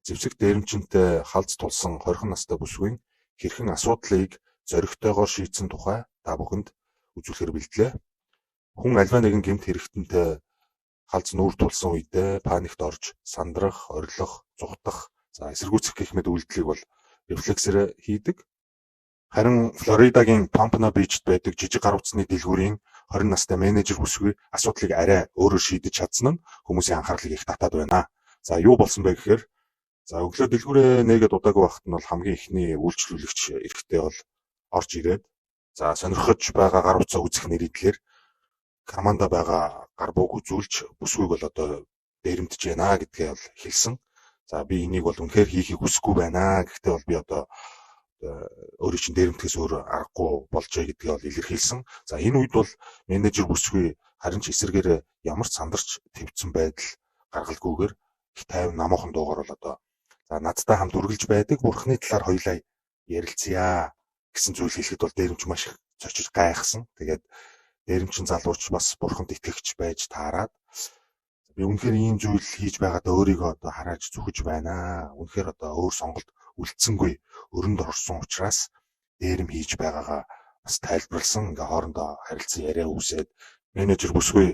Зэвсэг дээрэмчинтэй халз тулсан 20 настай бүсгүйн хэрхэн асуудлыг зоригтойгоор шийдсэн тухай та бүхэнд үзүүлэхээр бэлдлээ. Хүн аливаа нэгэн гэмт хэрэгтэнтэй халз нүүр тулсан үедээ паникт орж сандрах, орилох, зугтах, за эсэргүүцэх гэх мэт үйлдэлийг бол рефлексээр хийдэг. Харин Флоридагийн Помпано Бичд байдаг жижиг гар утасны дэлгүүрийн 20 настай менежер бүсгүй асуудлыг арай өөрөөр шийдэж чадсан нь хүмүүсийн анхаарлыг их татаад байна. За юу болсон бэ гэхээр за өглөө дэлгүүрээ нээгээд удаагүй байхад нь бол хамгийн эхний үйлчлүүлэгч эрэгтэй бол орж ирээд за сонирхож байгаа гар утсаа үзэх нэрийдлэр команда байгаа гар бууг үзүүлж бүсгүйг бол одоо дээрэмдэж байна гэдгээ бол хэлсэн. За би энийг бол үнэхээр хийхийг хүсэхгүй байна. Гэхдээ бол би одоо өөрийн чинь дээрэмдэхээс өөр аргагүй болжээ гэдгээ бол илэрхийлсэн. За энэ үед бол менежер бүсгүй харин ч эсэргээр ямар ч сандарч твцсэн байдал гаргалгүйгээр их тайван намуухан дуугаар бол одоо за надтай хамт үргэлж байдаг бурхны талаар хоёлаа ярилцъя гэсэн зүйл хэлэхэд бол дээрэмч маш их цочиж гайхсан. Тэгээд дээрэмчин залууч бас бурханд итгэгч байж таарад би үнэхээр ийм зүйл хийж байгаадаа өөрийгөө одоо харааж зүхэж байна. Үнэхээр одоо өөр сонголт үлдсэнгүй өрөнд орсон учраас дээрэм хийж байгаагаа бас тайлбарлсан. Ингээ хоорондоо харилцан яриа үүсээд менежер бүсгүй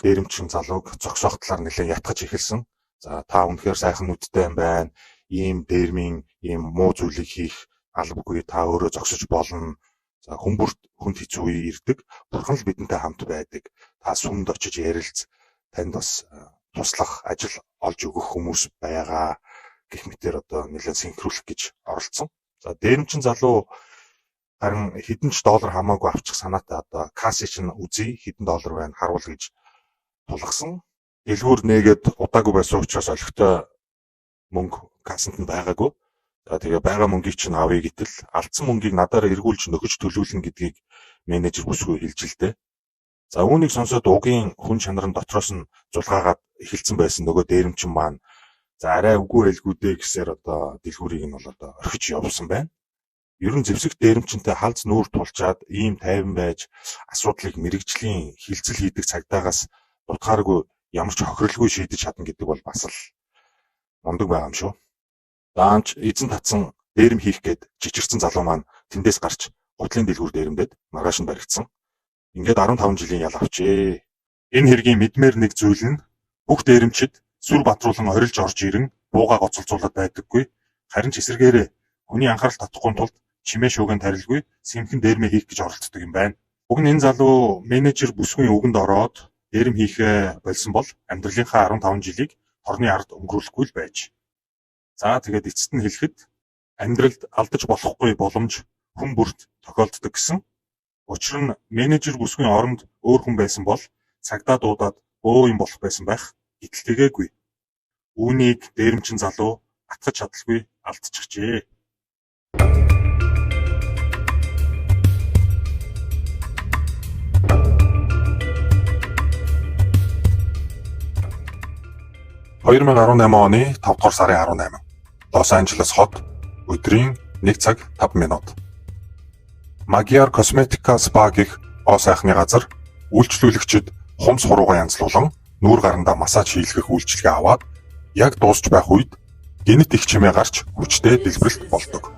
дээрэмчин залууг зогсоох талаар нэлээд ятгах эхэлсэн. За та үнэхээр сайхан нүдтэй юм байна. Ийм дээрмийн ийм муу зүйлийг хийх албагүй, та өөрөө зогсож болно. За хүн бүрт хүнд хэцүү үе ирдэг. Бурхан л бидэнтэй хамт байдаг. Та сүмд очиж ярилц, танд бас туслах ажил олж өгөх хүмүүс байгаа гэх мэтээр одоо нэлээд синхруулах гэж оролцсон. За дээрэмчин залуу харин хэдэн ч доллар хамаагүй авчих санаатай одоо кассыг чинь үзье, хэдэн доллар байна харуул гэж тулгасан. Дэлгүүр нээгээд удаагүй байсан учраас олигтой мөнгө кассанд нь байгаагүй. За тэгээ байгаа мөнгийг чинь авъя гэтэл алдсан мөнгийг надаараа эргүүлж нөхөж төлөвлөнө гэдгийг менежер бүсгүй хэлж л дээ. За үүнийг сонсоод угийн хүн чанар нь дотроос нь зулгаагаад эхэлсэн байсан нөгөө дээрэмчин маань за арай үгүй байлгүй дээ гэсээр одоо дэлгүүрийг нь бол одоо орхиж явсан байна. Ер нь зэвсэг дээрэмчинтэй халз нүүр тулчаад ийм тайван байж асуудлыг мэрэгжлийн хилцэл хийдэг цагдаагаас дутхааргүй ямар ч хохирлгүй шийдэж чадна гэдэг бол бас л мундаг байгаа юм шүү. Даанч эзэн татсан дээрэм хийх гээд чичирсэн залуу маань тэндээс гарч гутлын дэлгүүр дээрэмдээд маргааш нь баригдсан. Ингээд 15 жилийн ял авчээ. Энэ хэргийн мэдмээр нэг зүйл нь бүх дээрэмчид сүр бадруулан орилж орж ирэн буугаа гоцолзуулаад байдаггүй. Харин ч эсэргээрээ хүний анхаарал татахгүй тулд чимээ шүүгэн тарилгүй сэмхэн дээрмээ хийх гэж оролддог юм байна. Уг нь энэ залуу менежер бүсгүйн үгэнд ороод дээрэм хийхээ болсон бол амьдралынхаа 15 жилийг торны ард өнгөрүүлэхгүй л байж. За тэгээд эцэст нь хэлэхэд амьдралд алдаж болохгүй боломж хүн бүрт тохиолддог гэсэн. Учир нь менежер бүсгүйн оронд өөр хүн байсан бол цагдаа дуудаад бөө юм болох байсан байх. Гэтэл тэгээгүй. Үүнийг дээрэмчин залуу атгах чадалгүй алдчихжээ. 2018 оны 5 дугаар сарын 18. Лос Анжелес хот өдрийн 1 цаг 5 минут. Magyar Cosmetica Spa гэх оо сайхны газар үйлчлүүлэгчид хумс хуруугаа янзлуулан нүүр гарандаа массаж хийлгэх үйлчилгээ аваад яг дуусч байх үед гэнэт их чимээ гарч хүчтэй дэлбэрэлт болдог.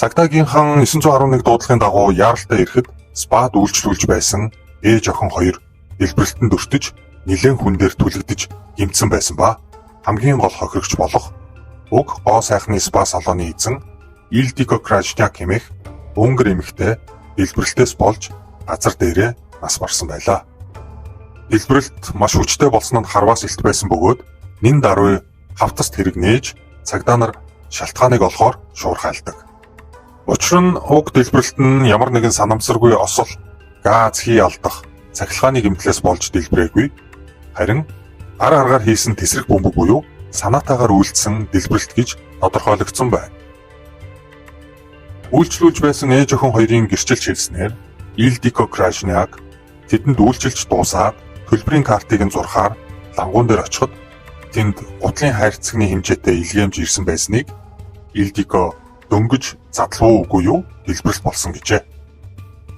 Цагдаагийнхан 911 дуудлагын дагуу яаралтай ирэхэд спад үйлчлүүлж байсан ээж охин хоёр дэлбэрэлтэнд өртөж нэлээн хүн дээр түлэгдэж гэмтсэн байсан ба хамгийн гол хохирогч болох уг гоо сайхны спа салоны эзэн Илдико Крашняк хэмээх Унгар эмэгтэй дэлбэрэлтээс болж газар дээрээ нас барсан байлаа. Дэлбэрэлт маш хүчтэй болсон нь харваас илт байсан бөгөөд нэн даруй хавтаст хэрэг нээж цагдаа нар шалтгааныг олохоор шуурхайлдаг. Учир нь уг дэлбэрэлт нь ямар нэгэн санамсаргүй осол, газ хий алдах, цахилгааны гэмтлээс болж дэлбэрээгүй. Харин гар аргаар хийсэн тэсрэх бөмбөг буюу санаатаагаар үйлдсэн дэлбэрэлт гэж тодорхойлогдсон байна. Үйлчлүүлж байсан ээж охин хоёрын гэрчилж хэлснээр Илдико Крашняк тэдэнд үйлчилж дуусаад төлбөрийн картыг нь зурхаар лангуун дээр очиход тэнд гутлын хайрцагны хэмжээтэй илгээмж ирсэн байсныг Илдико дөнгөж задлав үгүй юу дэлбэрэлт болсон гэжээ.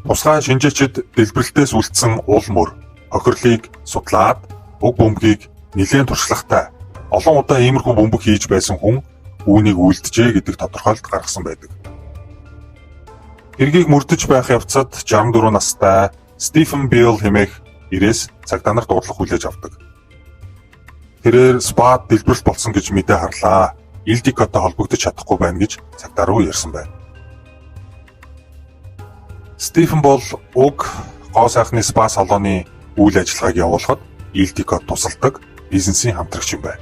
Тусгай шинжээчид дэлбэрэлтээс үлдсэн уул мөр хохирлыг судлаад уг бөмбөгийг нэлээн туршлагатай Олон удаа иймэрхүү бөмбөг хийж байсан хүн үүнийг үйлджээ гэдэг тодорхойлолт гаргасан байдаг. Хэргийг мөрдөж байх явцад 64 настай Стивен Билл хэмээх ирээс цагдаа нар дуудлага хүлээж авдаг. Тэрээр спад дэлбэрэлт болсон гэж мэдээ харлаа. Илдикотой холбогдож чадахгүй байна гэж цагдаа руу ярьсан байна. Стивен бол уг гоо сайхны спа салоны үйл ажиллагааг явуулахад Илдикод тусалдаг бизнесийн хамтрагч юм байна.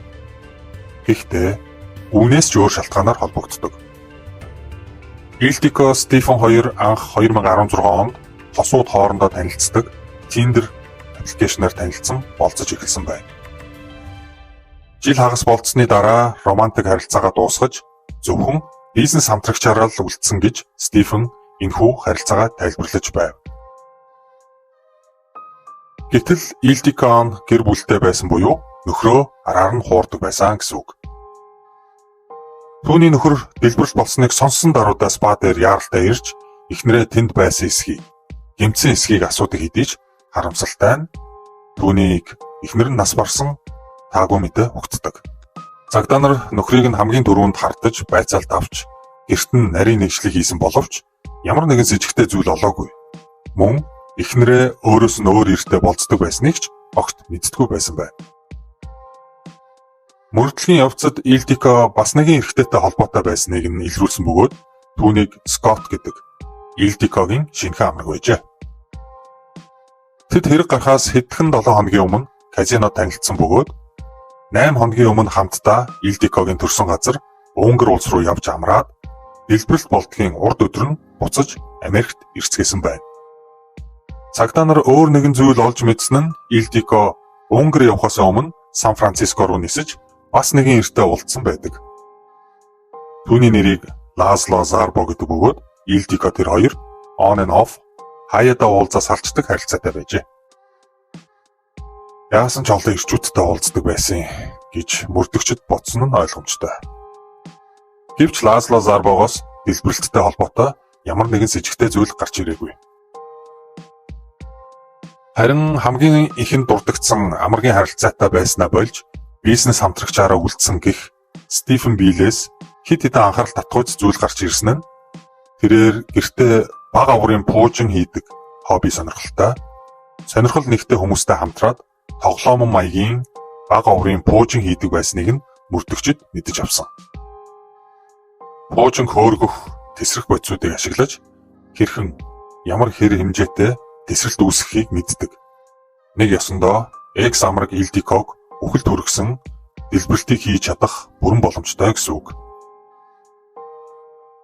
Гэхдээ үүнээс ч өөр шалтгаанаар холбогддог. Илдико Стивен хоёр анх 2016 онд хосууд хоорондоо танилцдаг Tinder аппликейшнаар танилцсан болцож эхэлсэн байна. Жил хагас болцсны дараа романтик харилцаагаа дуусгаж зөвхөн бизнес хамтрагчаараа л үлдсэн гэж Стивен энэхүү харилцаагаа тайлбарлаж байв. Гэтэл Илдикон гэр бүлтэй байсан буюу нөхрөө араар нь хуурдаг байсан гэсэн үг. Түүний нөхөр дэлбэрэлт болсныг сонссон даруйдаа спа дээр яаралтай ирж эхнэрээ тэнд байсан эсхийг, гэмтсэн эсхийг асуудаг хэдий ч харамсалтай нь түүнийг эхнэр нь нас барсан таагүй мэдээ угтдаг. Цагдаа нар нөхрийг нь хамгийн түрүүнд хардаж байцаалд авч гэрт нь нарийн нэгжлэг хийсэн боловч ямар нэгэн сэжигтэй зүйл олоогүй. Мөн эхнэрээ өөрөөс нь өөр эртэй болцдог байсныг ч огт мэддэггүй байсан байна. Мөрдлөгийн явцад Илдико бас нэгэн эрэгтэйтэй холбоотой байсныг нь илрүүлсэн бөгөөд түүнийг Скотт гэдэг Илдикогийн шинэхэн амраг байжээ. Тэд хэрэг гарахаас хэдхэн 7 хоногийн өмнө казино танилцсан бөгөөд 8 хоногийн өмнө хамтдаа Илдикогийн төрсөн газар Унгар улс руу явж амраад дэлбэрэлт болдгийн урд өдөр нь буцаж Америкт ирцгээсэн байна. Цагдаа нар өөр нэгэн зүйл олж мэдсэн нь Илдико Унгар явахаас өмнө Сан Франциско руу нисэж бас нэгэн эртэй уулзсан байдаг. Түүний нэрийг Лазло Зарбо гэдэг бөгөөд Илдико тэр хоёр on and off хаяадаа уулзаа салцдаг харилцаатай байжээ. Яасан ч олон эрчүүдтэй уулздаг байсан гэж мөрдөгчд бодсон нь ойлгомжтой. Гэвч Лазло Зарбогоос дэлбэрэлттэй холбоотой ямар нэгэн сэжигтэй зүйл гарч ирээгүй. Харин хамгийн ихэнд дурдагдсан амаргийн харилцаатай байснаа болж бизнес хамтрагчаараа үлдсэн гэх Стивен Билээс хэд хэдэн анхаарал татгуйц зүйл гарч ирсэн нь тэрээр гэртээ бага аврын пуужин хийдэг хобби сонирхолтой, сонирхол нэгтэй хүмүүстэй хамтраад тоглоомон маягийн бага аврын пуужин хийдэг байсныг нь мөрдөгчд мэдэж авсан. Пуужин хөөргөх тэсрэх бодисуудыг ашиглаж хэрхэн ямар хэр хэмжээтэй тэсрэлт үүсгэхийг мэддэг. Нэг ёсондоо экс амраг Илдиког үхэлд хүргэсэн дэлбэрэлтийг хийж чадах бүрэн боломжтой гэсэн үг.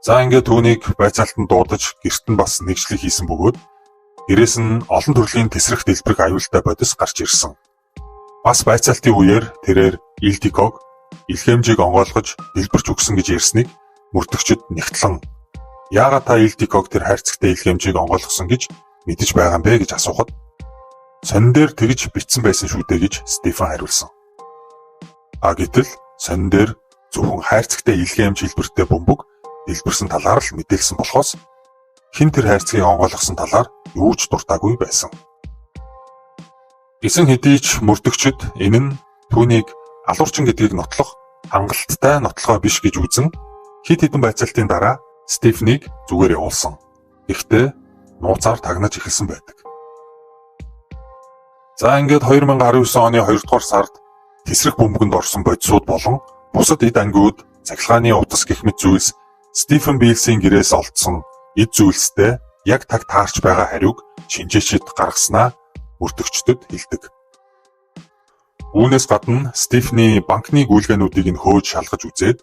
За ингээд түүнийг байцаалтанд дуудаж гэрт нь бас нэгжлэг хийсэн бөгөөд гэрээс нь олон төрлийн тэсрэх дэлбэрэх аюултай бодис гарч ирсэн. Бас байцаалтын үеэр тэрээр Илдиког илгээмжийг онгойлгож дэлбэрч өгсөн гэж ярьсныг мөрдөгчд нягтлан яагаад та Илдиког тэр хайрцагтай илгээмжийг онгойлгосон гэж мэдэж байгаа юм бэ гэж асуухад сонин дээр тэгж бичсэн байсан шүү дээ гэж Стефан хариулсан. А гэтэл сонин дээр зөвхөн хайрцагтай илгээмж хэлбэртэй бөмбөг дэлбэрсэн талаар л мэдээлсэн болохоос хэн тэр хайрцагийг онгойлгосон талаар юу ч дуртаагүй байсан. Эсэн хэдий ч мөрдөгчд энэ нь түүнийг алуурчин гэдгийг нотлох хангалттай нотлохоо биш гэж үзэн хэд хэдэн байцаалтын дараа Стефнийг зүгээр явуулсан. Гэхдээ нууцаар тагнаж эхэлсэн байдаг. За ингээд 2019 оны 2 дугаар сард тэсрэх бөмбөгөнд орсон бодисууд болон бусад эд ангиуд, цахилгааны утас гэх мэт зүйлс Стивен Билсийн гэрээс олдсон эд зүйлстэй яг таг таарч байгаа хариуг шинжээчид гаргаснаа мөрдөгчдөд хэлдэг. Үүнээс гадна Стивний банкны гүйлгээнүүдийг нь хөөж шалгаж үзээд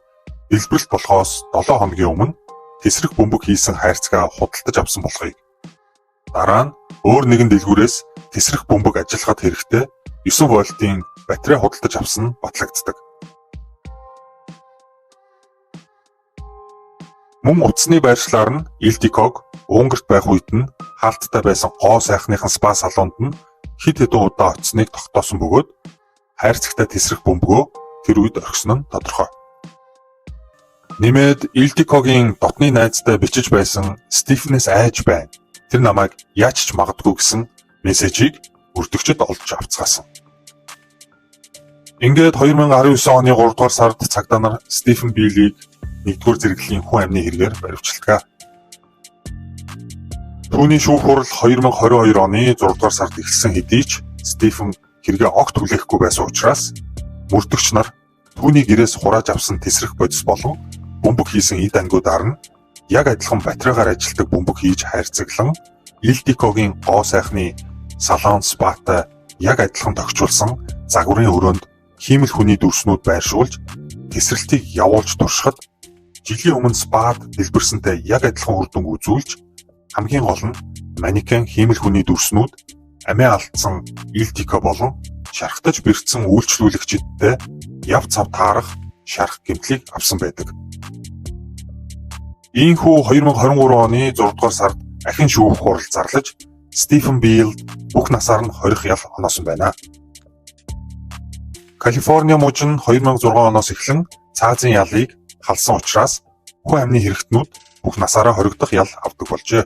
дэлбэрэлт болохоос 7 хоногийн өмнө тэсрэх бөмбөг хийсэн хайрцгаа худалдаж авсан болохыг, дараа нь өөр нэгэн дэлгүүрээс тэсрэх бөмбөг ажиллахад хэрэгтэй 9 вольтын батарей худалдаж авсан нь батлагддаг. Мөн утасны байршлаар нь Илдиког Унгарт байх үед нь хаалттай байсан гоо сайхныхан спа салонд нь хэд хэдэн удаа очсныг тогтоосон бөгөөд хайрцагтай тэсрэх бөмбөгөө тэр үед орхисон нь тодорхой. Нэмээд Илдикогийн дотны найзтай бичиж байсан Стивенээс айж байна. Тэр намайг яаж ч магадгүй гэсэн мессежийг мөрдөгчд олж авцгаасан. Ингээд 2019 оны 3 дугаар сард цагдаа нар Стивен Биллийг 1-р зэрэглэлийн хүн амны хэрэгээр баривчилдаг. Түүний шүүх хурал 2022 оны 6 дугаар сард эхэлсэн хэдий ч Стивен хэрэгээ огт хүлээхгүй байсан учраас мөрдөгч нар түүний гэрээс хурааж авсан тэсрэх бодис болон бөмбөг хийсэн эд ангиудаар нь яг адилхан батарейгаар ажилладаг бөмбөг хийж хайрцаглан Илдикогийн гоо сайхны салон спатай яг адилхан тохижуулсан загварын өрөөнд хиймэл хүний дүрснүүд байршуулж тэсрэлтийг явуулж туршихад жилийн өмнө спад дэлбэрсэнтэй яг адилхан үр дүнг үзүүлж хамгийн гол нь манекен хиймэл хүний дүрснүүд амиа алдсан Илдико болон шархтаж бэртсэн үйлчлүүлэгчидтэй яв цав таарах шарх гэмтлийг авсан байдаг. Ийхүү 2023 оны 6 дугаар сард ахин шүүх хурал зарлаж Стивен Билл бүх насаар нь хорих ял оноосон байна. Калифорни мужи нь 2006 оноос эхлэн цаазын ялыг халсан учраас хүн амны хэрэгтнүүд бүх насаараа хоригдох ял авдаг болжээ.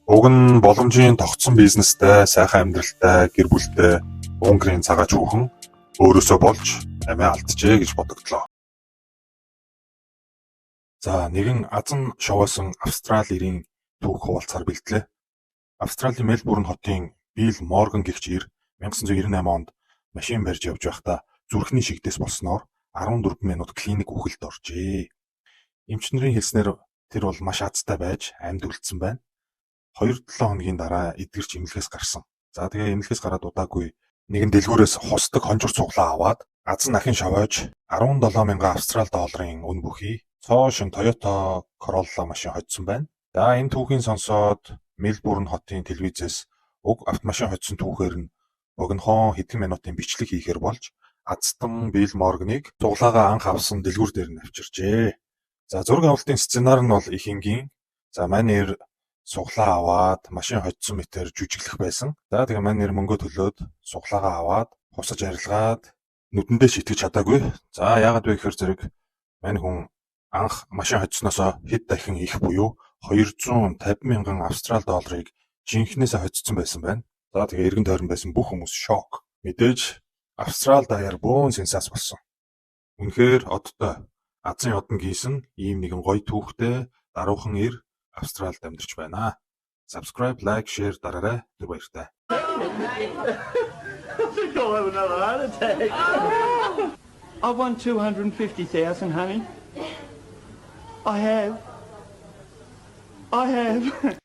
Уг нь боломжийн тогтсон бизнестэй, сайхан амьдралтай, гэр бүлтэй Унгарын цагаач хүүхэн өөрөөсөө болж амиа алджээ гэж бодогдлоо. За, нэгэн азан шовоосон Австрали эрийн түүх хуваалцахаар бэлтлээ. Австралийн Мельбурн хотын Билл Морган гэгч эр 1998 онд машин барьж явж байхдаа зүрхний шигдээс болсноор 14 минут клиник үхэлд оржээ. Эмч нарын хэлснээр тэр бол маш азтай байж амьд үлдсэн байна. 2-7 хоногийн дараа эдгэрч эмнэлгээс гарсан. За, тэгээ эмнэлгээс гараад удаагүй нэгэн дэлгүүрээс хусдаг хонжир цуглаан аваад азан ахин шовоож 17 мянган австрал долларын үнэ бүхий цоо шинэ Toyota Corolla машин хоцсон байна. За, энэ түүхийн сонсоод Мельбурн хотын телевизээс уг автомашин хоцсон түүхээр нь богинохон хэдэн минутын бичлэг хийхээр болж азтан Билл Морганыг цуглаагаа анх авсан дэлгүүр дээр нь авчирчээ. За, зураг авалтын сценар нь бол их энгийн. За, мань эр суглаа аваад машин хоцсон мэтээр жүжиглэх байсан. За, тэгээ мань эр мөнгө төлөөд суглаагаа аваад хусаж арилгаад нүдэндээ шитгэж чадаагүй. За, яагаад вэ гэхээр зэрэг мань хүн анх машин хоцсноосоо хэд дахин их буюу 250 мянган австрал долларыг жинхнээсээ хоцсон байсан байна. За, тэгээ эргэн тойрон байсан бүх хүмүүс шок. Мэдээж Австрал даяар бөөн сенсац болсон. Үнэхээр одтой азан ёдон гийсэн ийм нэгэн гоё түүхтэй даруухан эр Австралид амьдарч байна. Subscribe, like, share дараарай. Түр баяртай. I think I'll have another heart attack. I've won 250,000, honey. I have. I have.